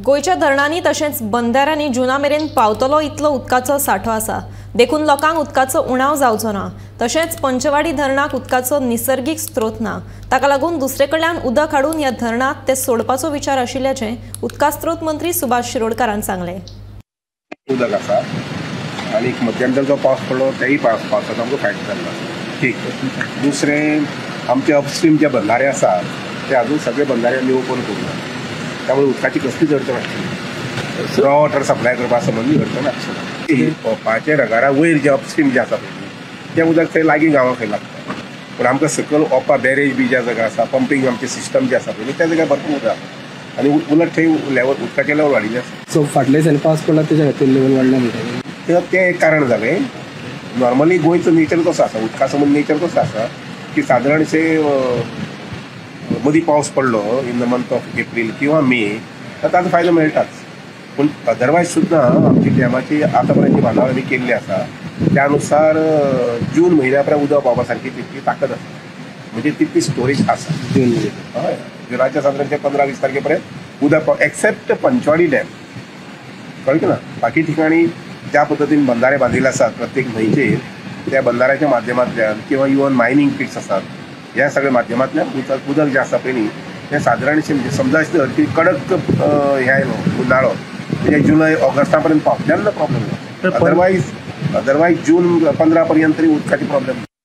गोंयच्या धरणांनी तशेंच बंदाऱ्यांनी जुना मेरेन पावतलो इतलो उदकाचो सांठो आसा, देखून लोकांक उदकाचो उणाव जावचो ना। तशेंच पंचवाडी धरणाक उदकाचो निसर्गीक स्त्रोत ना, ताका लागून दुसरे कडल्यान उदक हाडून ह्या धरणांत ते सोडपाचो विचार आशिल्ल्याचें उदका स्त्रोत मंत्री सुभाष शिरोडकारान सांगलें। उदक आसा आनी मध्यंतर जो पावस पडलो तेय पावसाचो आमकां फायदो जाल्लो आसा। ठीक, दुसरें आमचे अपस्ट्रीम जे बंधारे आसा ते अजून सगळे बंधारे आमी ओपन करूंक ना, त्यामुळे उदकाची कसलीच अडचण आसची रॉ वॉटर सप्लाय करपा संबंदी अडचण आसची ना। ओपाचे रगारा वयर जे अपस्ट्रीम जे आसा पळय तें उदक थंय लागीं गांवां खंय लागता, पूण आमकां सकयल ओपा बॅरेज बी ज्या जागा आसा, पंपींग आमचें सिस्टम जें आसा पळय त्या जाग्यार भरपूर उदक आसा आनी उलट थंय लेवल उदकाचें लेवल वाडिल्लें आसा। सो फाटल्या दिसांनी पावस पडला तेच्या खातीर लेवल वाडलें म्हणटा तें एक कारण जालें। नॉर्मली गोंयचो नेचर कसो आसा, उदका संबंद नेचर कसो आसा की सादारणशें मदीं पावस पडलो in the month of April किंवा मे तर ताचो फायदो मेळटाच, पूण अदरवायज सुद्दां आमची डॅमाची आतां पर्यंत जी बांदावळ आमी केल्ली आसा त्या अनुसार जून म्हयन्या पर्यंत उदक पावपा सारकी तितकी ताकद आसा, म्हणजे तितकी स्टोरेज आसा। जून हय, जुनाच्या सादारण 15-20 तारखे पर्यंत उदक पाव, एक्सेप्ट पंचवाडी डॅम, कळ्ळें की ना। बाकी ठिकाणी ज्या पद्दतीन बंधारे बांदिल्ले आसात प्रत्येक न्हंयचेर त्या बंधाऱ्याच्या माध्यमांतल्यान किंवा इवन मायनींग पिट्स आसात ह्या सगळ्या माध्यमांतल्यान उदक जें आसा पळय न्ही तें सादारणशें म्हणजे समजा की कडक हें आयलो उन्हाळो म्हणजे जुलय ऑगस्टा पर्यंत पावस तेन्ना प्रॉब्लेम ना, अदरवायज जून 15 पर्यंत तरी उदकाची प्रॉब्लेम।